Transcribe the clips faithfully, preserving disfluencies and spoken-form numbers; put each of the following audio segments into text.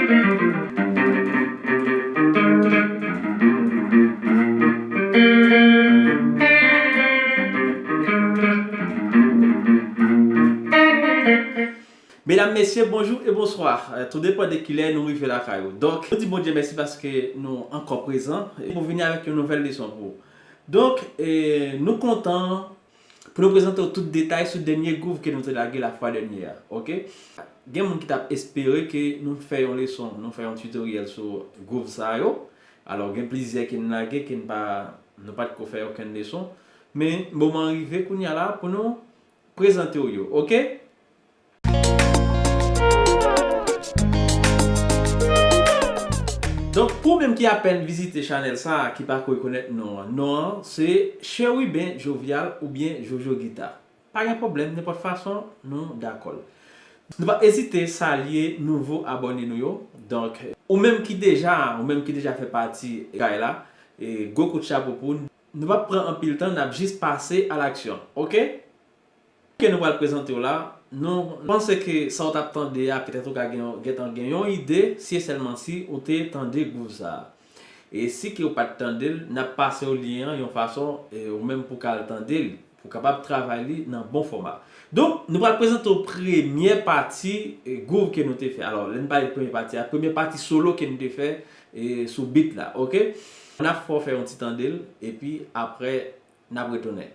Medam, mesye, bonjou e bonswa. Eh, tou depann de kilè nou rive lakay ou. Donk, nou di Bondye mèsi paske nou ankò prezan e pou vini avèk yon nouvèl leson pou ou. Donk, eh, nou kontan pou nou prezante w tout detay sou dènye gwouv ke nou te lage lafwa dènye a, oke? Gen moun ki t ap espere ke nou fè yon leson, nou fè yon tutoriel sou gwouv sa yo. Alò, gen plizyè ke n lage, ke n pa, nou pa t ko fè okenn leson. Men, moman an rive kounye a la pou nou prezante w yo, oke? Donk, pou ou menm ki apèn vizite chanèl sa a, ki pa ko rekonèt non an, non an se Cherubin Jovial oubyen Jojo Gita. Pa gen pwoblèm, nenpòt fason, nou dakò l. Nou pa ezite salye nouvo abòne nou yo. Donk, ou menm ki deja, ou menm ki deja fè pati kay la, e gwo kout chapo pou ou. Nou p ap pran anpil tan, n ap jis pase a laksyon, oke? Ke nou pral prezante w la, nou panse ke sa w t ap tande a, petèt ou ka gen, gentan gen yon ide, si e sèlman si ou te tande gwouv sa a. E si ke w pa t tande l, n ap pase w lyen an yon fason, e, ou menm pou w ka al tande l, pou w kapab travay li nan bon fòma. Donk, nou pral prezante w premyè pati, e, gwouv ke nou te fè. Alò, lè n pale premyè pati a, premyè pati solo ke nou te fè, e, sou beat la, oke? N ap fè w fè yon ti tande l, epi apre, n ap retounen.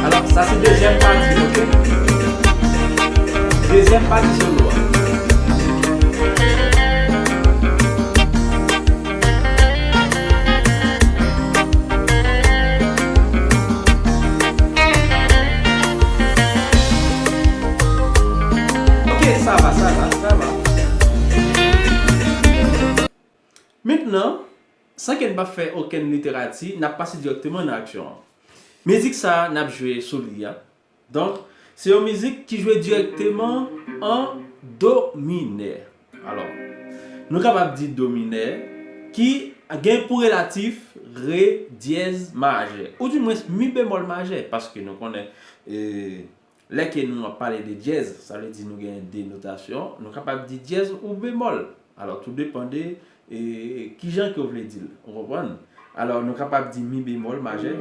Alò, sa se dezyèm pati, oke? Dezyèm pati solo a. Oke, sa va, sa va, sa va. Mentnan, san ke n pa fè okenn literati, n ap pase dirèkteman nan aksyon an. Mizik sa a, n ap jwe sou li a. Donk, se yon mizik ki jwe dirèkteman an do minè. Alò, nou kapab di do minè ki gen pou relatif re dyèz majè, oudimwens mi bemòl majè, paske nou konnen, e, lè ke nou ap pale de dyèz, sa vle di nou gen de notasyon, nou kapab di dyèz ou bemòl. Alò, tou depann de, e, kijan ke w vle di l, ou konprann? Alò, nou kapab di mi bemòl majè,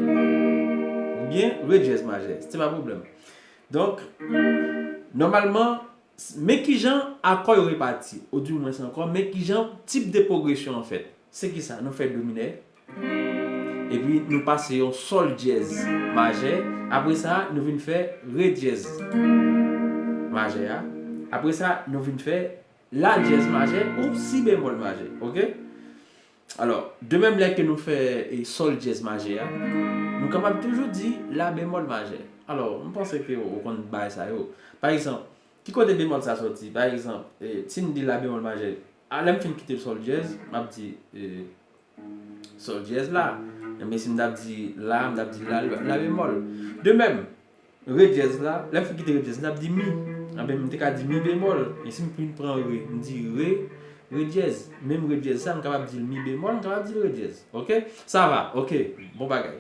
oubyen re dyèz majè, se pa pwoblèm. Donk, nòmalman, s-, men kijan akò yo repati, oudimwens ankò, men kijan tip de pwogresyon an fèt. Se kisa? Nou fè do minè, epi nou pase yon sòl dyèz majè, apre sa, nou vin fè re dyèz majè a, apre sa, nou vin fè la dyèz majè ou si bemòl majè, oke? Alò, de menm lè ke nou fè, e, sòl dyèz majè a, nou kapab toujou di la bemòl majè. Alò, m panse ke ou konn bagay sa yo. Pa egzanp, ki kote bemòl sa soti? Pa egzanp, e, si n di la bemòl majè, a, lè m fin kite sòl dyèz, m ap di, e, sòl dyèz la. Enben, si m t ap di la, m t ap di la, la bemòl. De menm, re dyèz la, lè m fin kite re dyèz, m t ap di mi. Enben, m te ka di mi bemòl. E si m fin pran re, m di re, re dyèz. Menm re dyèz sa, m kapab di l mi bemòl, m kapab di l re dyèz. Oke? Sa va, oke. Bon bagay.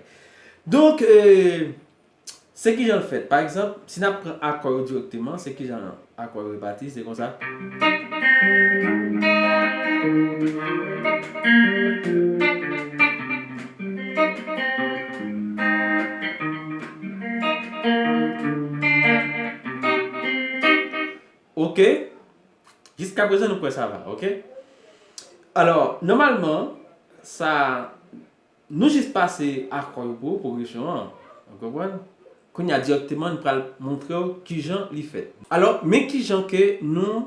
Donk, e, se kijan l fèt. Pa egzanp, si n ap pran akò yo dirèkteman, se kijan akò yo repati, se konsa. Oke. Jiskaprezan, nou kwè sa va, oke? Alò, nòmalman, sa, nou jis pase akò yo pou pwogresyon an. Ou konprann? Kounye a, dirèkteman, nou pral montre w kijan li fèt. Alò, men kijan ke nou,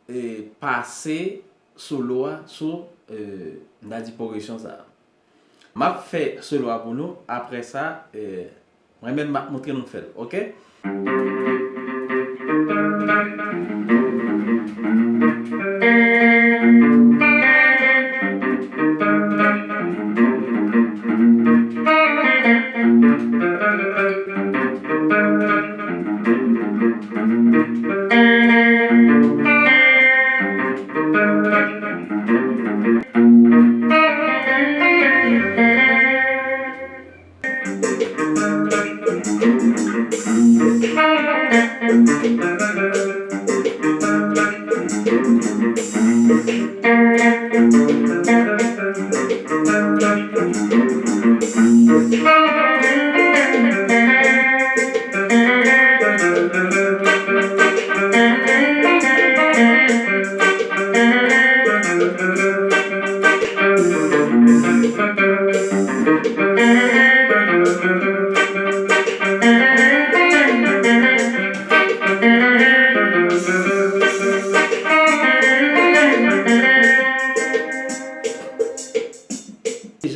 e, pase solo a sou, e, n ta di pwogresyon sa a. M ap fè solo a pou nou, apre sa, e, mwen menm m ap montre nou fè l, oke?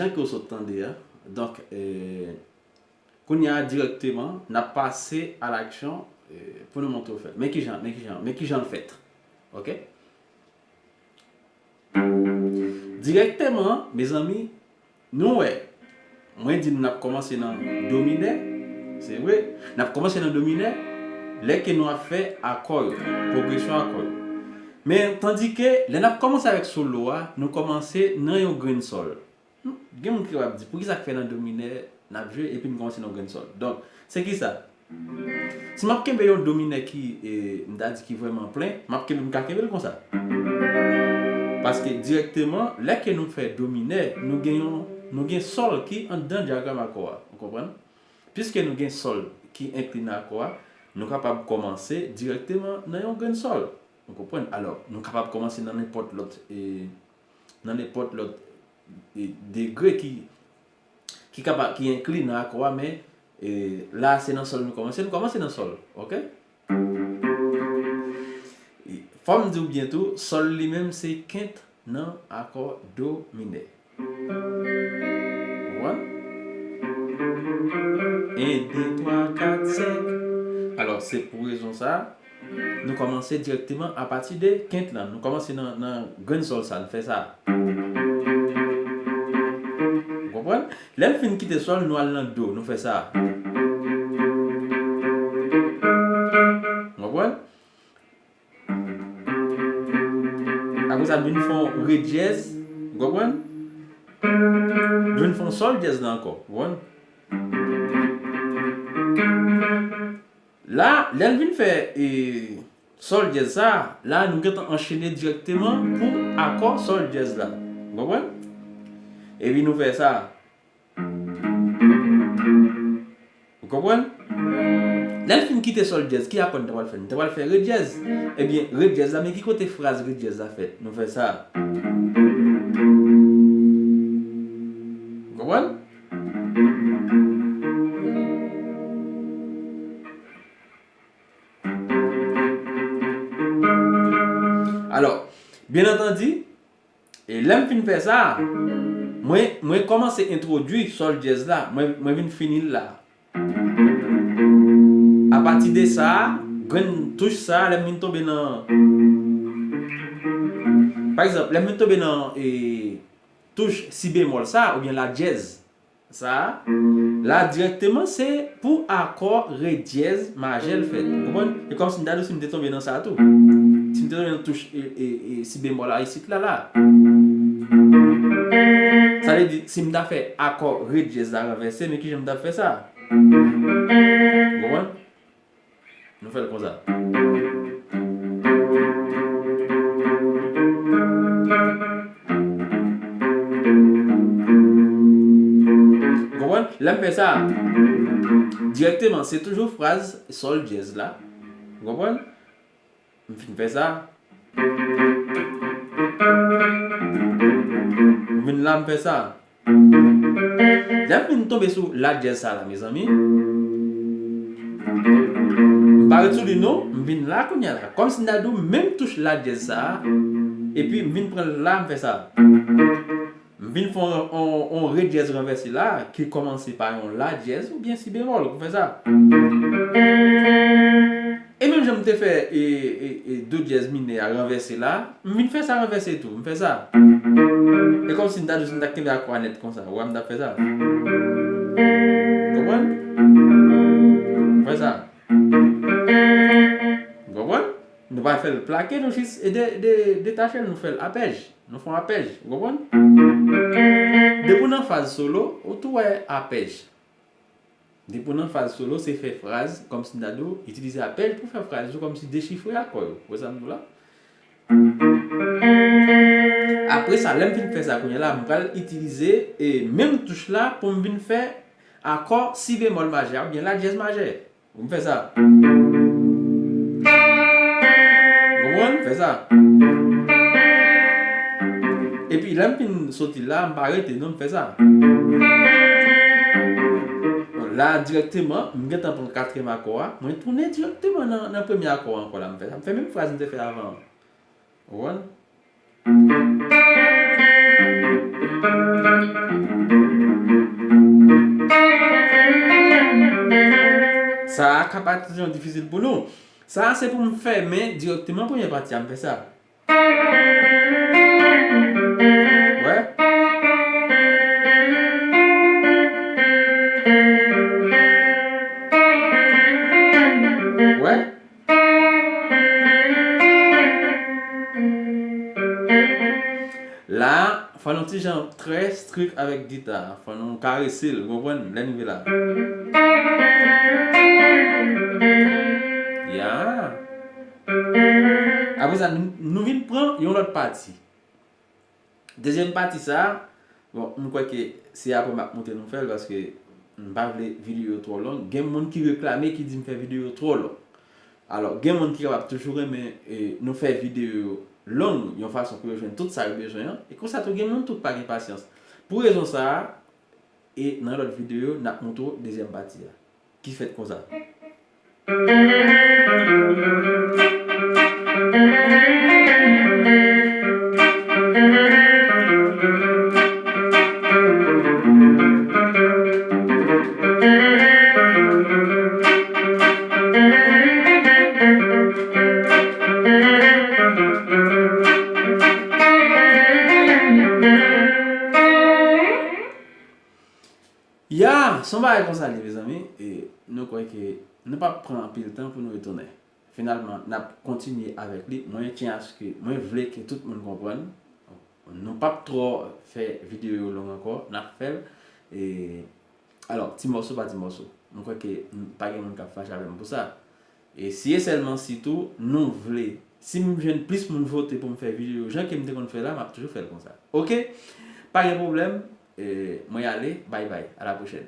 Jan ke w sot tande a. Donk, e, kounye a, dirèkteman, n ap pase a laksyon, e, pou nou montre w fè l. Men kijan, men kijan, men kijan l fèt. Oke? Dirèkteman, mezanmi, nou wè, mwen di n ap kòmanse nan do minè, se vre, n ap kòmanse nan do minè, lè ke nou ap fè akò yo, pwogresyon akò yo. Men, tandike, lè n ap kòmanse avèk solo a, nou kòmanse nan yon grenn sòl. Hmm, gen moun ki kapab di, poukisa k fè nan do minè n ap jwe epi n kòmanse nan yon grenn sòl? Donk, se kisa? Si m ap kenbe yon do minè ki, e, m ta di ki vrèman plen, m ap kenbe, m ka kenbe l konsa. Paske dirèkteman, lè ke nou fè do minè, nou gen yon, nou gen sòl ki anndan dyagram akò a. Ou konprann? Piske nou gen sòl ki enkli nan akò a, nou kapab kòmanse dirèkteman nan yon grenn sòl. Ou konprann? Alò, nou kapab kòmanse nan nenpòt lòt, e, nan nenpòt lòt, e, degre ki, ki kapab, ki enkli nan akò a, men, e, la, se nan sòl nou kòmanse, nou kòmanse nan sòl, oke? E, fò m di w byen tou, sòl li menm se kent nan akò do minè. Ou konprann? En, de, twa, kat, senk. Alò, se pou rezon sa, nou kòmanse dirèkteman apati de kent lan. Nou kòmanse nan, nan grenn sòl sa, nou fè sa. Ou konprann? Lè n fin kite sòl, nou al nan do, nou fè sa. Ou konprann? Apre sa, nou vin fè yon re dyèz, ou konprann? Nou vin fè yon sòl dyèz la ankò, ou konprann? La, lè n vin fè, e, sòl dyèz sa, la, nou gentan anchene dirèkteman pou akò sòl dyèz la, ou konprann? Epi nou fè sa. Ou konprann? Lè l fin kite sòl dyèz, ki akò n ta pral fè? N ta pral fè re dyèz. Ebyen, re dyèz la, men ki kote fraz re dyèz la fèt? Nou fè sa. Ou konprann? Alò, byen antandi, e lè m fin fè sa, mwen, mwen kòmanse entwodui sòl dyèz la, mwen, mwen vin fini l la. Apati de sa, grenn touch sa, lè m vin tonbe nan, pa egzanp, lè m vin tonbe nan, e, touch si bemòl sa, oubyen la dyèz, sa, la dirèkteman se pou akò re dyèz majè l fèt. Ou konprann? E kòmsi m ta di w si m te tonbe nan sa tou. Si m te tonbe nan touch, e, e, e, si bemòl la isit la, la. Sa vle di, si m ta fè akò re dyèz la ranvèse, men kijan m t ap fè sa? Ou konprann? Nou fè l konsa. Ou konprann? Lè m fè sa, dirèkteman, se toujou fraz sòl dyèz la. Ou konprann? M fin fè sa. M vin la, m fè sa. Lè m vin tonbe sou la dyèz sa la, mezanmi. M pa ret sou li non, m vin la kounye a la. Kòmsi m ta di w menm touch la dyèz sa, epi m vin pran l la, m fè sa. M vin fè on, on, on re dyèz ranvèse la, ki kòmanse pa yon la dyèz oubyen si bemòl, pou fè sa. E menm jan m te fè, e, e, e, do dyèz minè a ranvèse la, m vin fè sa ranvèse tou, m fè sa. E kòmsi m ta di w si m ta kenbe akò a nèt konsa, ou wè m t ap fè sa. Konprann? M fè sa. Konprann? Nou pa fè l plake, nou jis de, de, detache l, nou fè l apèj. Nou fè yon apèj, ou konprann? Depi w nan faz solo, ou tou wè apèj. Depi w nan faz solo, se fè fraz, kòmsi m ta di w, itilize apèj pou fè fraz yo, kòmsi dechifre akò yo. Ou wè sa m di w la? Apre sa, lè m fin fè sa kounye a la, m pral itilize, e, menm touch la pou m vin fè akò si bemòl majè oubyen la dyèz majè. Ou m fè sa. Konprann? Fè sa. Epi lè m fin soti la, m pa rete non, m fè sa. Bon, la dirèkteman, m gentan pran katriyèm akò a, mwen tounen dirèkteman nan, nan premye akò a ankò la, m fè sa. M fè menm fraz m te fè avan an. Ou konprann? ka parèt yon ti jan difisil pou nou. Sa a se pou m fèmen dirèkteman premye pati a, m fè sa. Wè. Wè. La, fò nou ti jan trè strik avèk gita. Fò nou karese l, ou konprann? Lè n rive la. Ya. Apre sa, nou, nou vin pran yon lòt pati. Dezyèm pati sa, bon, m kwè ke se apre m ap montre nou fè l, paske m pa vle videyo yo twò long. Gen moun ki reklame, ki di m fè videyo yo twò long. Alò, gen moun ki kapab toujou renmen, e, nou fè videyo yo long, yon fason pou yo jwenn tout sa yo bezwen an. E konsa tou, gen moun tou ki pa gen pasyans. Pou rezon sa a, e nan lòt videyo, n ap montre w dezyèm pati a, ki fèt konsa. Ya, se yon bagay konsa li, mezanmi. E nou kwè ke nou p ap pran anpil tan pou nou retounen. Finalman, n ap kontinye avèk li. Mwen tyen aske, mwen vle ke tout moun konprann. Nou p ap twò fè videyo yo long ankò, n ap fè l. E, alò, ti mòso pa ti mòso. Mwen kwè ke n-, pa gen moun k ap fache avè m pou sa. E si e sèlman si tou nou vle, si m jwenn plis moun vote pou m fè videyo jan ke m te konn fè la, m ap toujou fè l konsa. Oke? Pa gen pwoblèm. E, mwen ale. Bay bay. A la pwochèn.